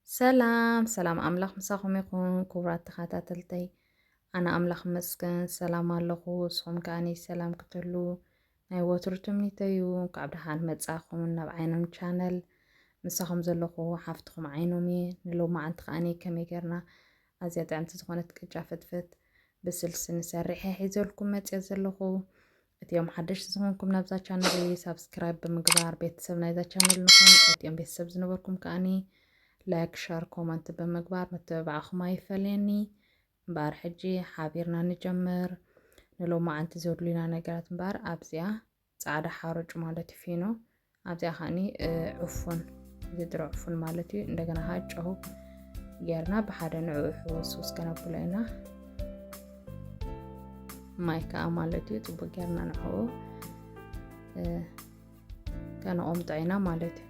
ሰላም ሰላም፣ ኣምላኽ ምሳኹም ይኹን ክቡራት ተኸታተልተይ። ኣነ ኣምላኽ ይመስገን ሰላም ኣለኹ። ንስኹም ከኣ ሰላም ክትህሉ ናይ ወትሩ ትምኒተይ እዩ። እንኳዕ ብደሓን መጻኹም ናብ ዓይኖም ቻነል። ምሳኹም ዘለኹ ሓፍትኹም ዓይኖም እየ። ንሎማዓንቲ ከኣ ከመይ ጌርና ኣዝያ ጥዕምቲ ዝኾነት ቅጫ ፍትፍት ብስልሲ ንሰርሕ እየ ሒዘልኩም መጽየ ዘለኹ። እቲኦም ሓደሽቲ ዝኾንኩም ናብዛ ቻነል ሳብስክራይብ ብምግባር ቤተሰብ ናይዛ ቻነል ንኹን። እቲኦም ቤተሰብ ዝነበርኩም ከኣ ላይክ፣ ሸር፣ ኮመንት ብምግባር ምትብባዕኹም ኣይፈለየኒ። እምበኣር ሕጂ ሓቢርና ንጀምር። ንሎማዓንቲ ዘድልዩና ነገራት እምበኣር ኣብዚኣ ጻዕዳ ሓሩጭ ማለት እዩ ፊኖ፣ ኣብዚኣ ከኣኒ፣ እ፣ ዕፉን፣ እዚ ጥረ ዕፉን ማለት እዩ። እንደገና ከኣ ጨው ጌርና ብሓደ ንዕኡ ሕውስውስ ከነብሎ ኢና። ማይ ከኣ ማለት እዩ ጽቡቅ ጌርና ንዕኡ፣ እ፣ ከነቐምጦ ኢና ማለት እዩ።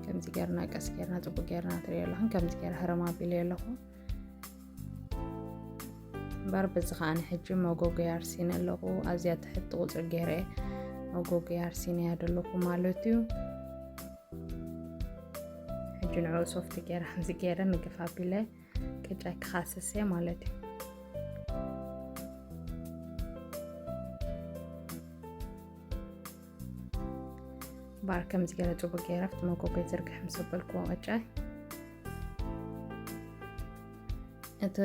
ከምዚ ጌርና ቀስ ጌርና ጽቡቅ ጌርና ትሪኦ ኣለኹም። ከምዚ ጌረ ህረም ኣቢለ ኣለኹ። እምበር በዚ ከኣ ሕጂ መጎጎያ ኣርሲነ ኣለኹ። ኣዝያ ትሕቲ ቁጽሪ ጌረ መጎጎያ ኣርሲነያ ዘለኹ ማለት እዩ። ሕጂ ንዕኡ ሶፍት ጌረ ከምዚ ጌረ ንግፍ ኣቢለ ቅጫይ ክኻስስ እየ ማለት እዩ። እምበኣር ከምዚ ገለ ጽቡቅ ገይረ ኣብቲ መጎጎ ይዝርግሕ ምስ ኣበልክዎ ቅጫይ። እቲ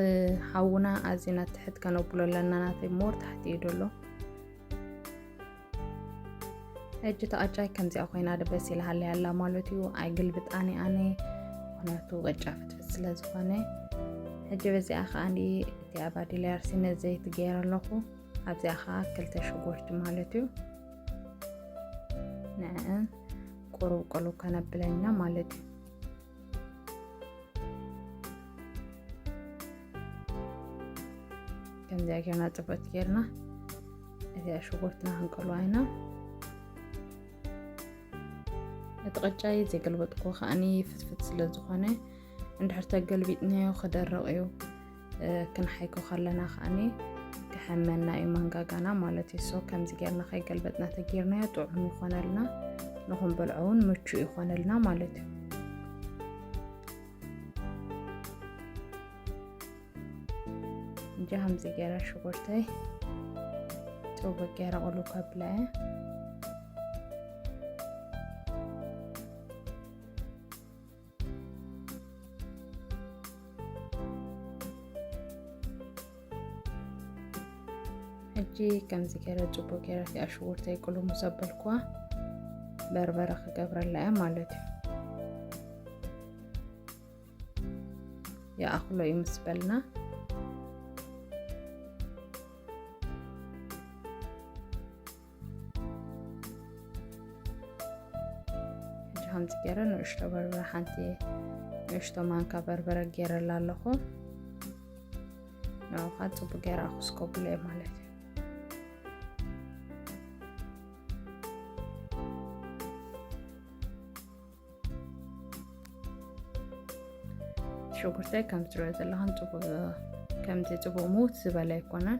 ሓውና ኣዚና ትሕት ከነብሎ ኣለና፣ ናተይ ሞር ታሕቲ እዩ ደሎ። ሕጂ እታ ቅጫይ ከምዚኣ ኮይና ደበስ ኢላ ሃለያ ኣላ ማለት እዩ። ኣይግልብጣን እየ ኣነ፣ ምኽንያቱ ቅጫ ፍትፍት ስለ ዝኾነ። ሕጂ በዚኣ ከኣ እንዲ እቲ ኣባዲላ ኣርሲነ ዘይቲ ገይረ ኣለኹ። ኣብዚኣ ከኣ ክልተ ሽጉርቲ ማለት እዩ። ንዕን ቁሩብ ቅሉው ከነብለና ማለት እዩ። ከምዚኣ ጌርና ጽብቕቲ ጌርና እዚኣ ሽጉርትና ክንቀልዋ ኢና። እቲ ቅጫይ ዘይገልበጥኩዎ ከኣኒ ፍትፍት ስለ ዝኾነ፣ እንድሕር ተገልቢጥናዮ ክደርቕ እዩ። እ፣ ክንሓይኮ ከለና ከኣኒ ክሕመና እዩ መንጋጋና ማለት እዩ። ሶ ከምዚ ጌርና ከይገልበጥና ተጌርናዮ ጥዑም ይኾነልና፣ ንኽንበልዖ እውን ምቹእ ይኾነልና ማለት እዩ። እንጂ ከምዚ ገይረ ሽጉርተይ ጽቡቅ ገይረ ቁሉ ከብለ። ሕጂ ከምዚ ገይረ ጽቡቅ ገይረ እቲኣ ሽጉርተይ ቁሉ ምስ ኣበልኩዋ በርበረ ክገብረላ እየ ማለት እዩ። ይኣኽሎ እዩ ምስ በልና፣ ሕጂ ከምዚ ገይረ ንእሽቶ በርበረ፣ ሓንቲ ንእሽቶ ማንካ በርበረ ገይረላ ኣለኹ። ንዑ ኸኣ ጽቡቅ ገይረ ኣኹስኮ ብሎ እየ ማለት እዩ። ሽጉርተይ ከም ትሪኦ ዘለኹም ጽቡቅ፣ ከምዚ ጽቡቅ ምውት ዝበለ ኣይኮነን።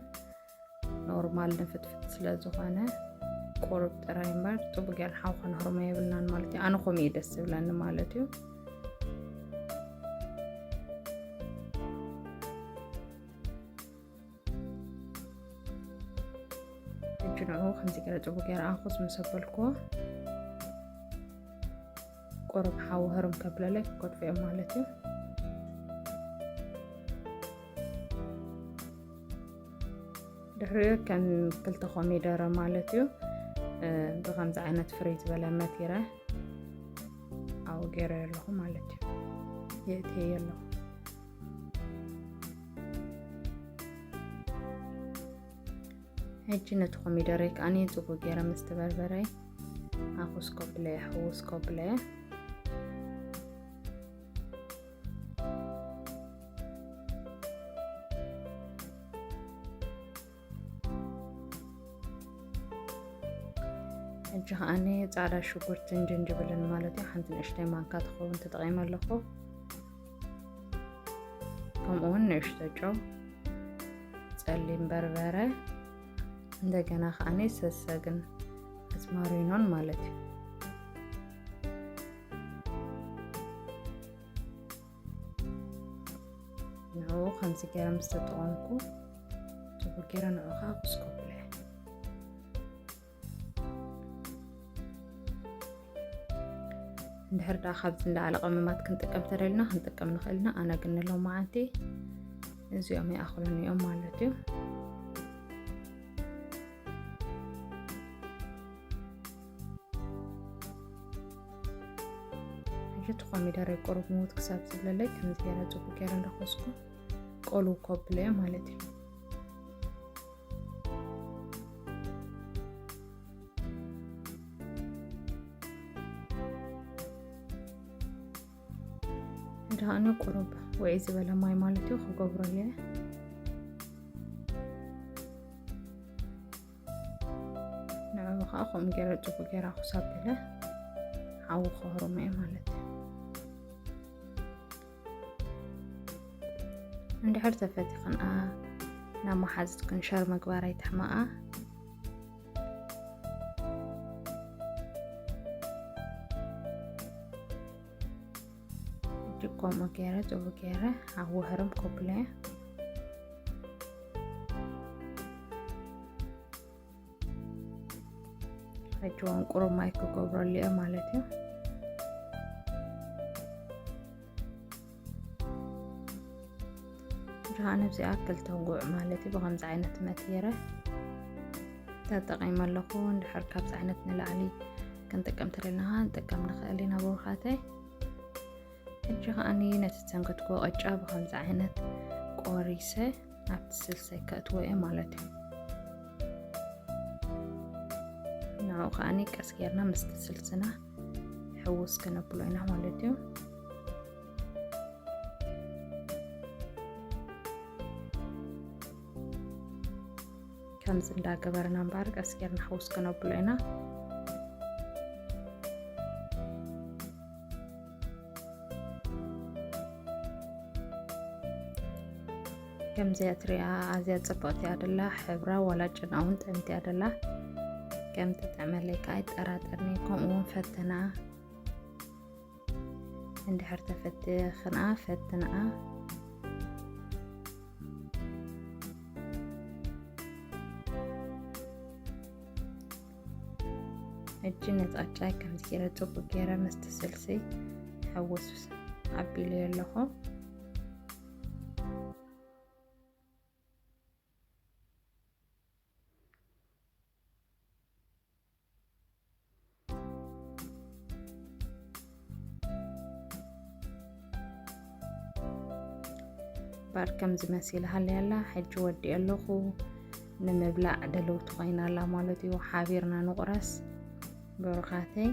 ኖርማል ንፍትፍት ስለ ዝኾነ ቁሩብ ጥራይ እምበር ጽቡቅ ጌርና ሓው ከነህርሞ የብልናን ማለት እዩ። ኣነ ከምኡ እዩ ደስ ዝብለኒ ማለት እዩ። ሕጂ ንዕኡ ከምዚ ገይረ ጽቡቅ ገይረ ኣኹስ ምስ ኣበልክዎ፣ ቁሩብ ሓዊ ህርም ከብለለይ ክከትፎ እየ ማለት እዩ። ድሕሪኡ ከም ክልተ ኮሚደረ ማለት እዩ፣ እ፣ ብኸምዚ ዓይነት ፍርይ ዝበለ መቲረ ኣብኡ ገይረ ኣለኹ ማለት እዩ። የእትየ ኣለኹ። ሕጂ ነቲ ኮሚደረይ ከኣ ጽቡቅ ገይረ ምስ ተበርበረይ ኣኹስ ኮብለ፣ ሕውስ ኮብለ። ሕጂ ከኣ ጻዕዳ ሽጉርትን ጅንጅብልን ማለት እዩ፣ ሓንቲ ንእሽተይ ማንካ ትኸውን ተጠቒመ ኣለኹ። ከምኡ እውን ንእሽቶ ጨው፣ ጸሊም በርበረ፣ እንደገና ከኣ ሰሰግን ማሪኖን ማለት እዩ። ንዕኡ ከምዚ ገይረ ምስ ተጠቐምኩ፣ ጽቡቕ ገይረ ንዕኡ ከዓ ክስኮብለ። እንድሕር ደኣ ካብዚ ንላዕሊ ቀመማት ክንጥቀም ተደልና ክንጥቀም ንኽእል ኢና። ኣነ ግን ንሎማዓንቲ እዚኦም ይኣኽሉኒ እዮም ማለት እዩ። ሕጂ እቲ ኮሚደረይ ቁሩብ ምውት ክሳብ ዝብለለይ ከምዚ ገይረ ጽቡቕ ገይረ እንዳኾስኩ ቆልው ከብሎ እየ ማለት እዩ። ደኣኒ ቁሩብ ውዕይ ዝበለ ማይ ማለት እዩ ክገብረሉ እየ። ንዕኡ ከዓ ከምኡ ገይረ ጽቡቕ ገይረ ክሳብ በለ ሓዊ ከህርሞ እየ ማለት እዩ። እንድሕር ተፈቲኽንኣ ናብ መሓዝትክን ሸር ምግባር ኣይትሕመቓ። ሕጂ ከምኡ ገይረ ጽቡቕ ገይረ ኣብ ወህርም ከብሎ እየ። ሕጂ እውን ቁሩብ ማይ ክገብረሉ እየ ማለት እዩ። ጅሃ ነብዚኣ ክልተ ጉዕ ማለት እዩ። ብኸምዚ ዓይነት መትየረ ተጠቒመ ኣለኹ። እንድሕር ካብዚ ዓይነት ንላዕሊ ክንጥቀም ተደልና ንጥቀም ንኽእል ኢና ብሩኻተይ። ሕጂ ከዓኒ ነቲ ዝሰንከትኩዎ ቅጫ ብኸምዚ ዓይነት ቆሪሰ ኣብቲ ስልሰይ ከእትዎ እየ ማለት እዩ። ንዕኡ ከዓኒ ቀስ ጌርና ምስቲ ስልስና ሕውስ ከነብሎ ኢና ማለት እዩ። ከምዚ እንዳገበርና እምበኣር ቀስ ጌርና ሕውስ ከነብሎ ኢና። ከምዚኣ ትሪኣ ኣዝያ ጽብቕቲ እያ ደላ። ሕብራ ዋላ ጨና እውን ጥዕምቲ እያ ደላ። ከም ትጥዕመለይ ከዓ ኣይጠራጠርኒ። ከምኡ እውን ፈትና። እንድሕር ተፈቲኽንኣ ፈትንኣ። ሕጂ ነቲ ቅጫይ ከምዚ ገይረ ጽቡቕ ገይረ ምስቲ ስልሲ ሕውስ ኣቢለዮ ኣለኹ። ባር ከምዚ መሲላ ሃለያ ኣላ። ሕጂ ወዲኤ ኣለኹ። ንምብላዕ ድልውቲ ኮይና ኣላ ማለት እዩ። ሓቢርና ንቑረስ ብሩኻተይ።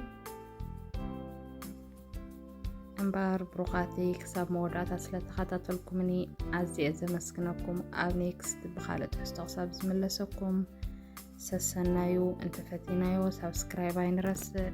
እምበኣር ብሩኻተይ ክሳብ መወዳእታ ስለ ተኸታተልኩምኒ ኣዝየ ዘመስግነኩም። ኣብ ኔክስት ብኻልእ ትሕዝቶ ክሳብ ዝምለሰኩም ሰሰናዩ። እንተፈቲናዮ ሳብስክራይብ ኣይንረስዕ።